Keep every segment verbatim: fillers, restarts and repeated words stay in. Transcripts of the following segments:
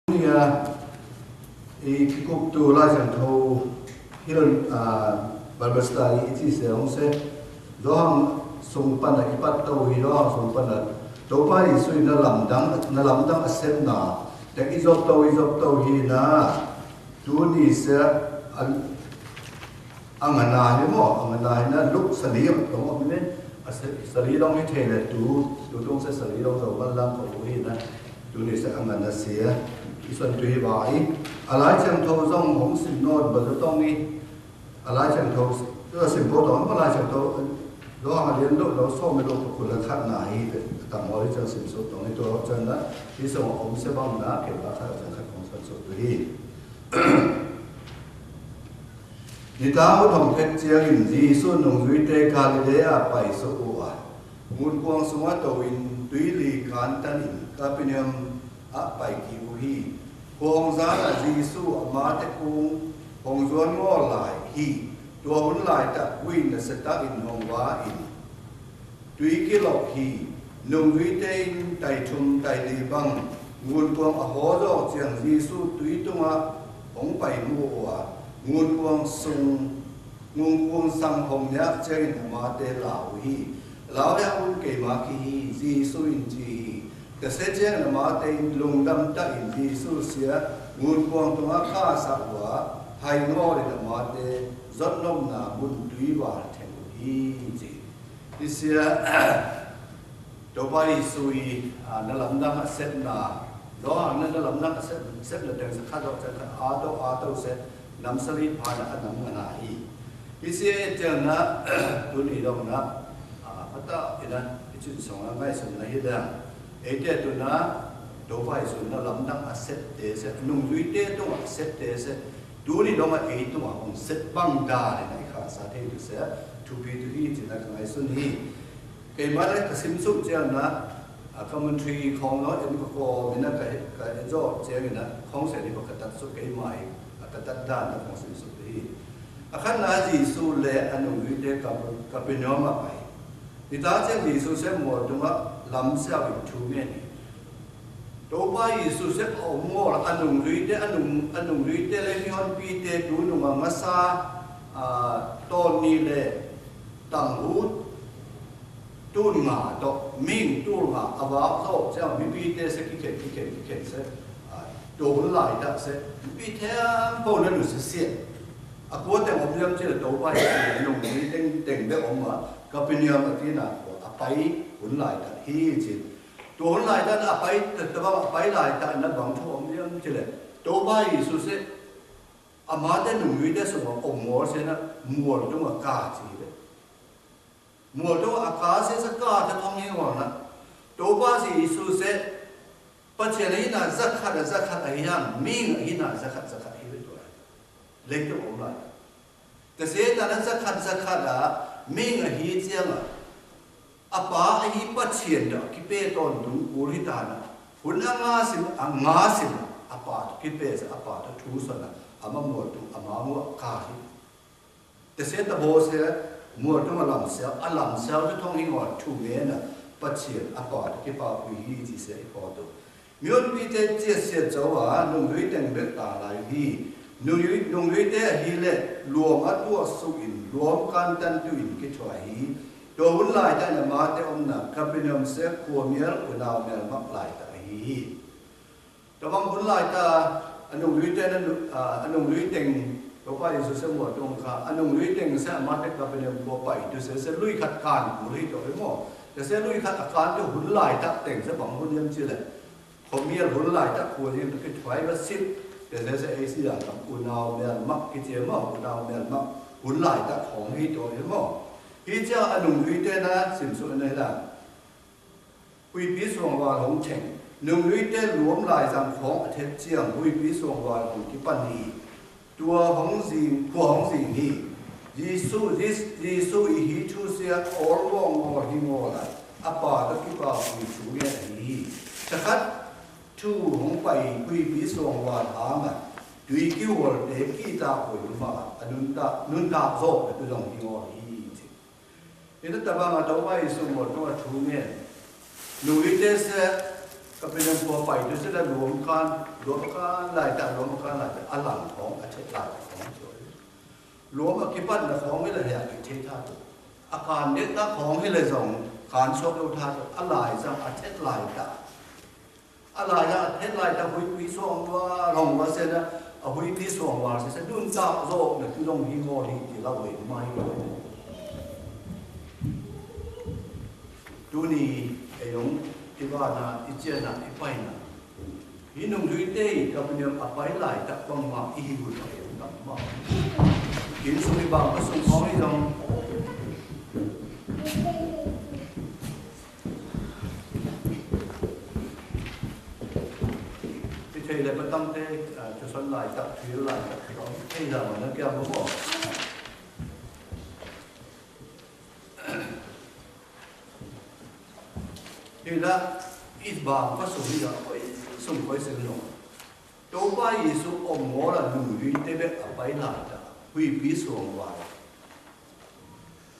Nia, i kikuk tu Lai Siangtho Hill, a, Bible study i ci se ong se. Yôhan sung pan a i pat tâu hi, Yôhan sung pan a. Tôpa Yêsu i na lamdang, na lamdang a sep na. Te i jop tâu, i jop tâu hi na. Tu ni se, a, a ngă na hi mô, a ngă na hi na Luk sa li yŏng tông ôp ni, a sa, sa li dong hi thei lĕ tu, tu tông se sa li dong dong măn lăng kô hi na, tu ni se a ngă na sia, i son tu hi wa i, a Lai Siangtho dong hŏng sim nôt ba dong tông ni, a Lai Siangtho, tu sim bô dong, a Lai Siangtho, dong a lian dong, dong sô mê dong kô la khăt na hi, tăm mô li chang sim sôt dong ni tu chang na, i sŏng ôm se bang na, kê ba khăt chang khăt kông son sôt tu hi. Nitang ŭt hŏng phet chiang in Yêsu nùng djuite Galilê pai sŏk ôh a. Ngùn kuòng sung a tô in tui li kan tan in Kapernawm a pai ki ôh hi. Kuòng jan a Yêsu ama te kung hŏng yuan ngô lai hi. Tua hun lai tah wi na se tah in hŏng wa in. Tui ki lŏk hi, nùng djuite in tai thum tai li bang, ngùn kuòng a hô djŏ chiang Yêsu tui tung a hŏng pai mô ôh a, ngùn kuòng sung, ngùn kuòng sang hŏng niak chiang in ama te lao hi. Lao niak un kei ma ki hi, Yêsu in chi hi. Kase chiang in ama te in lung dam ta in Yêsu sia, ngùn kuòng tung a ka sa ua, hai ngô in ama te, zot nôm na mun tui wa theng hi chi. Isia, Tôpa Yêsu i, a, na lamdang a sep na, dong hang na, na lamdang a sep, sep na teng sa kha dong sa kha, a tô, a tô se, năm sa li pha na, a năm ngă na hi. Isia e teng na, tu ni dong na, a, pha ta, i na, i chun song na, ngai song na hi dang. E te tu na, Tôpa Yêsu na lamdang a sep te se, nùng djuite tu a sep te se, tu ni dong a e tu a hong sep bang da ni na i kha sa te tu se, tu pi tu hi, chi na ka ngai sun hi. Kei ma lĕ ka sim suk chiang na, a, commentary khong no, em ka ko, mi na ka, ka enjoy chiang na, khong se ni ba ka tat suk kei ma hi, a ka tat dan na khong sim suk hi. A khan na Yêsu leh a nùng djuite Kap-, Kapernawm a pai. Nita chiang Yêsu se mùa tung a lam siau in thu ngen hi. Tôpa Yêsu se a ôm ngol a nùng djuite, a nùng, a nùng djuite leh mi hon pi te tu nùng a ngasa, a, ton ni leh tang hut. Tun ngà dŏ, ming tun ngà, a wa dŏ, se a mi pi te se ki khen, ki khen, ki khen se, a, tun lai dăk se, mi pi te pô na nu se sie. A kô teng ôm yam chi leh Tôpa Yêsu nùng mi teng, teng be ôm a, Kapernawm a ti na kô, a pai, hun lai dăk hi chi. Tun hun lai dăk a pai, te, te bang a pai lai dăk na bang thu ôm yam chi leh. Tôpa Yêsu se, ama te nùng mi te sung a ôm mol se na, mol tung a ka chi leh. Mol tung a ka se sa ka te thong hi wang na. Tôpa si Yêsu se, Pachien a hi na za khat a za khat a hi hang, ming a hi na za khat za khat hi leh tua. Leng tung ôm lai. Te se ta na za khat za khat a, ming a hi chiang a. A pa a hi Pachien da, ki pe ton tung kul hi ta na. Hun a nga sim, a nga sim, a pa tu ki pe sa, a pa tu thu sa na, a ma mol tung, a ma mol ka hi. Te se ta bô se, mol tung a lam siau, a lam siau te thong hi ngol thu ngen a, Pachien, a pa tu ki pa hui hi chi se i po tu. Mion pi te chia sia chau a, nung hui teng bek ta lai hi. Nung hui, nung hui te hi leh, luam a tua su in, luam kan tan tu in ki thua hi. Tua hun lai ta na ma te om na, Kapernawm se kua mial, kua nau mial mak lai ta hi. Tơmang hun lai ta, a nung lui teng, a, a nung lui teng, Tôpa Yêsu se mô tông kha, a nung lui teng se a ma te Kapernawm kô pai, tu se, se lui khat kan kul hi to mô. Te se lui khat a kan tu hun lai ta teng se bang hun yam chi leh. Kô mial hun lai ta kul hi to ki thuai ba sit, te se se Asia kam u nau mial mak ki chi mô, u nau mial mak hun lai ta khong hi to mô. Hi chia a nung lui teng na, sim su ne la. Huipi suang wal hong cheng. Nung lui te luôm lai zang khong a thet chiang huipi suang wal hong ki pan hi. Tua hong zing, tua hong zing hi. Yêsu, Yês-, Yêsu i hi thu sia ol wong ngol hi ngol lai. A pa ta ki pa hui thu nge hi. Chakhat thu hong pai huipi suang wal hang a. Tui ki wol te ki ta hui ma. A nun ta, nun ta zok a tu zong hi ngol hi. Ina tabang a Tôpa Yêsu mô tông a thu ngen. Nung lui te se, Kapenaum kô pai tu sĭt la luôm kăn, luôm kăn lai tah, luôm kăn lai tah, a lăng khong, a thet lai tah khong. Luôm a kipăn na khong i la hia ki thet tha tu. A kăn net tah khong i la zong, kăn sŏk lu tha tu, a lai zong a thet lai tah. A lai tah, a thet lai tah huipi suang wa, rong wa sena, a huipi suang wa, se se dun tah zong, na tu zong hi ngô hi ti la wei mai. Tuni, e yong, i ba na, i cia na, i pai na. Hi nung dui te, Kapenaum a pai lai, tah bang ma, i hi hui pai, tah ma. Kin sung i bang, ka sung kong i dong. I thei le patang te, a, chu son lai, tah thil lai, tah thil, thei la ma, na kia mo mo. Hi la, i bang pa sung hi la, oi, sung koi sung nong. Tôpa Yêsu ôm ngôl a nung dui te bek a pai lai tah, huipi suang wa.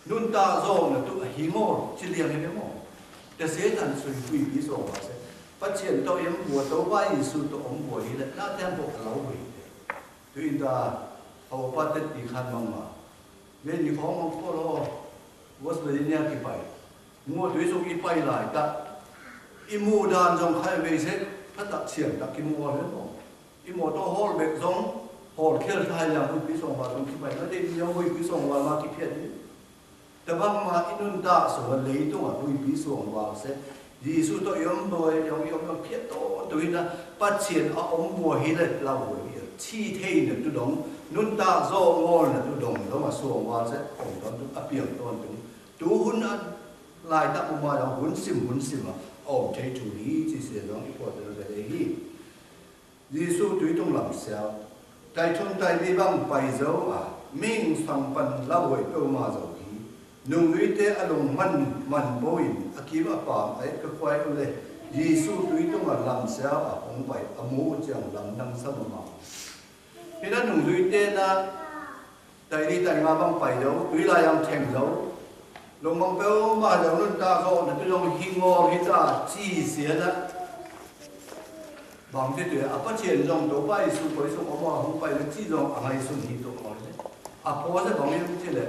Nun ta zong na tu a hi ngôl, chi liang hi bek mô. Ta Satan sui huipi suang wa se. Pachien tôk yem bua Tôpa Yêsu tôk ôm bua hi la, na tian bok a lau hui. Tui ta, a wa pa tet ti khan mang ma. Wen i khong mong kô lo, West Virginia ki pai. Ngô tui suk i pai lai tah. I mu dan zong khai wei se, pha tah chiang tah ki mu wa le mo. I mô tô hol bek zong, hol khel thai yang huipi suang wa zong ki pai. Na te i yong huipi suang wa ma ki phiat i. Ta bang ma i nun ta sung a leitung a huipi suang wa se. Yêsu tôk yom boi, yom yom yom phiat tô, tui na, pachien a ôm bua hi le lau bua hi. Chi thei na tu dong, nun ta zong ngôl na tu dong, dong a suang wa se, ôm ton tu, a piang ton tu. Tu hun a, lai tah ôm ma dong, hun sim, hun sim a, ôm thei tu hi, chi se dong, i pua tu le hi. Yêsu tui tung lam siau. Tai thun tai bi bang pai zâu a, ming sang pan lau huê peu ma zâu hi. Nung dui te a lung man, man bô in, a kim a pam, ai ka kuai u le. Yêsu tui tung a lam siau a, hong pai, a mu u chiang lam nang sa ma ma. Hi na nung dui te na, tai ri tai nga bang pai dâu, tui lai yang cheng dâu. Lung bang peu ma dâu nun ta kô, na tu dong hi ngô hi ta, chi sia na. Bang ti tui, a pa chien dong dâu pai su, pai su, a ma hong pai na chi dong, a ngai sun hi tu kô le. A po se bang yam chi le.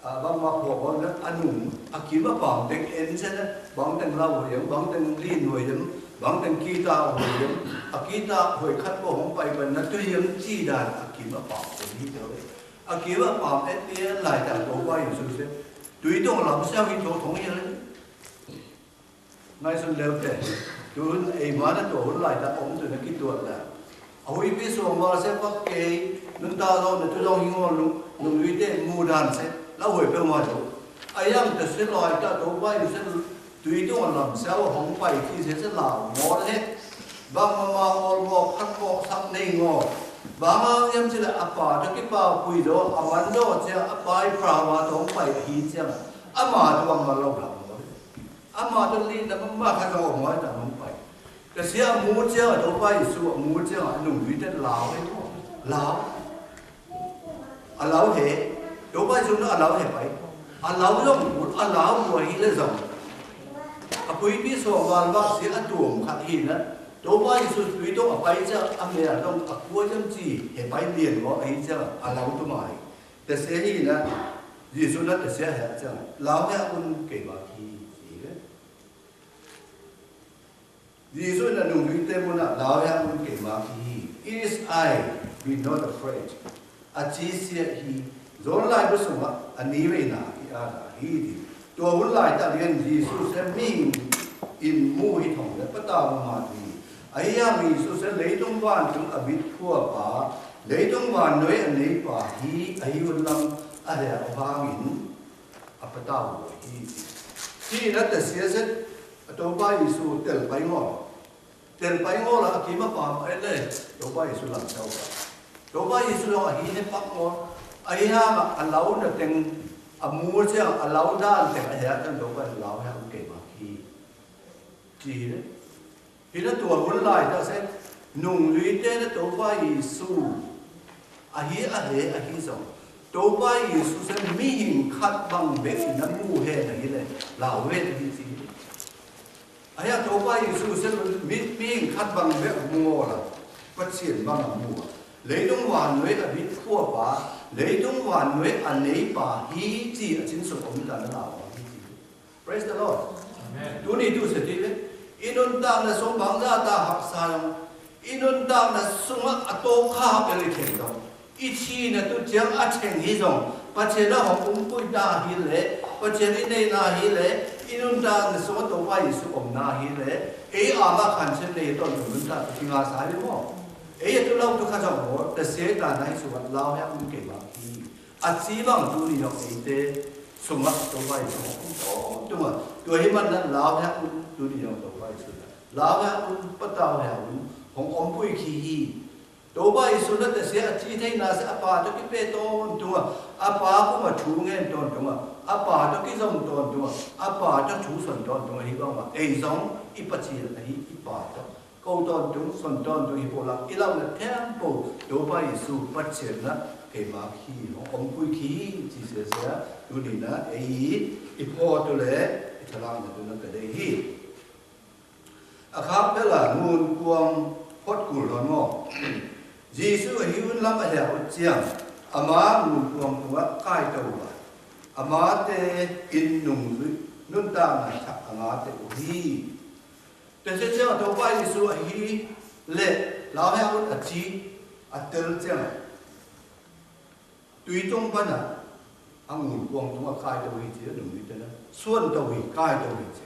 A bang ma po kô na, a nung, a kim a bang teng en se na, bang teng lau yam, bang teng lin huê yam, bang teng kita huê yam, a kita huê khat kô hong pai pai na tui yam chi dan, a kim a bang teng hi dâu le. A kim a pam et pia lai tang tô bai Yêsu se. Tui tong lam siau hi tô tong ia le. Ngai sun leu te. Tun ei ma na tô hun lai tang ôm tui na ki tuat la. A huipi suang wa se pak kei. Nun ta lo na tu dong hi ngô nung, nung lui te mu dan se. Lau huê peu ma tô. A yang te se lai tang tô bai Yêsu se. Tui tung a lam siau hong pai ti se se lau ngô le. Bang ma ma ol ngô, khăn ngô, săk nây ngô. Bang a yam si le a pa, ta ki pa pui do, a man do, sia a pa i pra wa tong pai a hi sia. A ma tu bang ma lau lau ngô le. A ma tu li na bang ma khăn ngô ngô ta hong pai. Ta sia mu sia, tô pai su mu sia, nung lui te lau le ngô. Lau. A lau he, tô bai su na a lau he pai. A lau dong, a lau dua hi le dong. A pui pi so wal wa si a tuôm khat hi na. Tô bai su tui tô a pai sia a me a dong a kua jam chi he pai bien wa a hi sia a lau tu mai. Te se hi na, Yêsu na te se he sia. Lau he un ke ba hi. Yêsu na nung lui te mô na lau ya un ke ma ki hi. It is I, be not afraid. A chi sia hi. Zon lai bu sung a, a ni wei na ki a na hi di. Tua hun lai ta lien Yêsu se ming in mu hi thong le pa ta ma hi. A hi ya Yêsu se leitung wan tung a bit khua pa. Leitung wan noi a nei pa hi. A hi hun lam a he a hang in. A patau hi. Hi na ta sia se, a tô bai Yêsu tel bai ngol. Tel bai ngol a ki ma pam ai le, tô bai Yêsu lam sau ba. Tô bai Yêsu lo a hi he pak ngol. A hi ha ma a lau na teng, a mu sia, a lau dan teng, a he a teng tô bai lau he a ke ma hi. Chi le. Hi na tua hun lai ta se, nung lui te na tô bai Yêsu. A hi a he a hi song. Tô bai Yêsu se mi hin khat bang be na mu he na hi le, lau he na hi si. Ayang Topa Yesu se mi, mi khat bang be mu ngô la. Pasian bang mu a. Leitung wannui a bit khua pa, leitung wannui a nei pa hi ci a cin sung om ta na lau hi ci. Praise the Lord. Amen. Tuni tu se ti le. I nuntakna sung bang za ta hak sa yong. I nuntakna sung a to kha be le khen dong. I cina tu ciang a cheng hi zong, Pasian a hong umpui na hi leh, Pasian i nei na hi leh, i nuntakna sung a Topa Yesu om na hi leh, ei a ma khan chen nei ton tu nuntak tu kinga sa hi mo. Ei tu lau tu kha zong mo, ta se ta na hi su wat lau hiak mun kei ma hi. A ci bang tuni yong ei te, sung a Topa Yesu om ton tu ma. Tu hi man na lau hiak mun tuni yong Topa Yesu. Lau hiak mun, patau hiak mun, hong umpui ki hi. Topa Yesu na ta se a ci thei na se a pa to ki pe ton tung a, a pa kuma thu ngen ton tung a, a pa to ki zong ton tung a, a pa to thu son ton tung a hi bang ma, ei zong i Pasian a hi i pa to. Kô ton tung, son ton tung hi po la, i lau na tempo, Topa Yesu Pasian na, kei ma hi, hong umpui ki hi, ci se se, tuni na, ei, i po tu le, i thalang na tu na ka dei hi. A khak pela ngun kuang phot kul hon mo. Yesu a hi un lam a hia ut ciang. Ama ngun kuang tung a kai tau ba. Ama te in nung zui. Nun ta na chak ama te u hi. Te se ciang Topa Yesu a hi le. Lau hia ut a ci. A tel ciang. Tui tung pana, a ngun kuang tung a kai tau hi ci, nung hi tena. Suan tau hi, kai tau hi ci.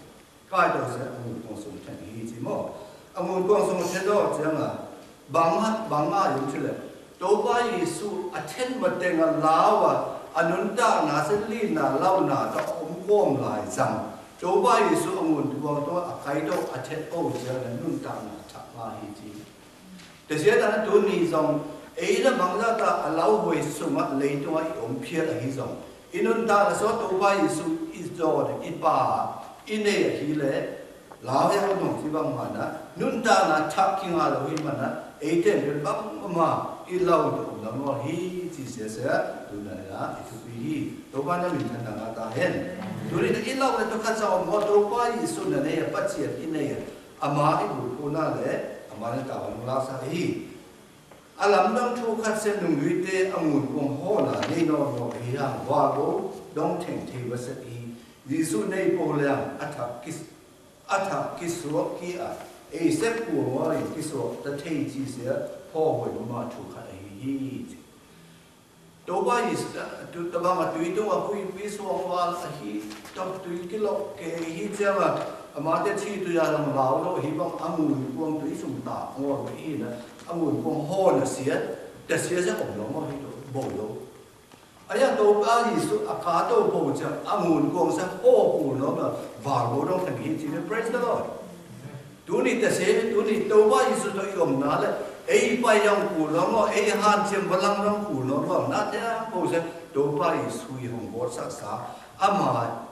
Kai tau se, a ngun kuang sung ten hi ci mo. A ngun kuang sung ten do, ciang a, bang a, bang a, yung ci le. Topa Yesu, a ten ma teng a lau a, a nun ta na se li na lau na, ta om kuang lai zang. Topa Yesu, a ngun kuang tung a kai tau, a ten o, ciang a, nun ta na, ta ma hi ci. Te sia ta na tuni zong, ei na bang za ta a lau huai sung a leitung a i om phiat a hi zong. I nun ta na so Topa Yesu i zon i pa i nei a hi le, lau ya nong si bang ma na, nun ta na chak ki nga lo hi ma na, ei ten pen bang ma i lau tu om na mo hi, ci sia sia, tu na na, i tu pi hi, Topa na min chan na nga ta hen. Tuni na i lau na tu ka sa om mo Topa Yesu na nei a pa sia i nei a. Ama i bu pu na le, ama na ta wang la sa hi. A lam dang thu khat se nung yui te a ngun kuang hô na nei no no hi hang wa go dong theng thei wa set hi. Yesu nei po le a thak kis, a thak kis suak ki a. Ei sep ku mo ri kis suak ta thei ci sia po hoi ma thu khat a hi hi. Topa Yesu, tu, ta bang a tui tung a kui pi suang wal a hi, ta tui ki lok ke hi cia ma, a ma te chi tu ya long lau lo hi bang a ngun kuang tui sung ta ngor me hi na, a ngun kuang hô na sia, ta sia sia kong long mo hi tu, bo lo. A ya Topa Yesu a ka to bo cia, a ngun kuang sia hô ku long na, val bo long tang hi ci ne, praise the Lord. Tuni ta se, tuni Topa Yesu to i om na le, ei pai yang ku long lo, ei han chem ba lang long ku long lo, na te ang po se, Topa Yesu i hong bot sa sa, ama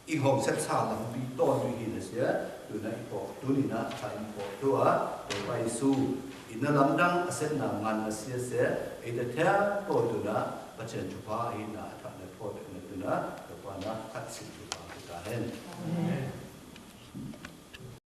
i hong sep sa lang pi ton tu hi na sia, tu na i po, tuni na ta i po tu a, Topa Yesu, i na lam dang a sep na ngan na sia se, ei ta te po tu na, pa chen chu pa hi na, ta na po tu na tu na, Topa na, kat sin chu pa tu ta hen. Amen.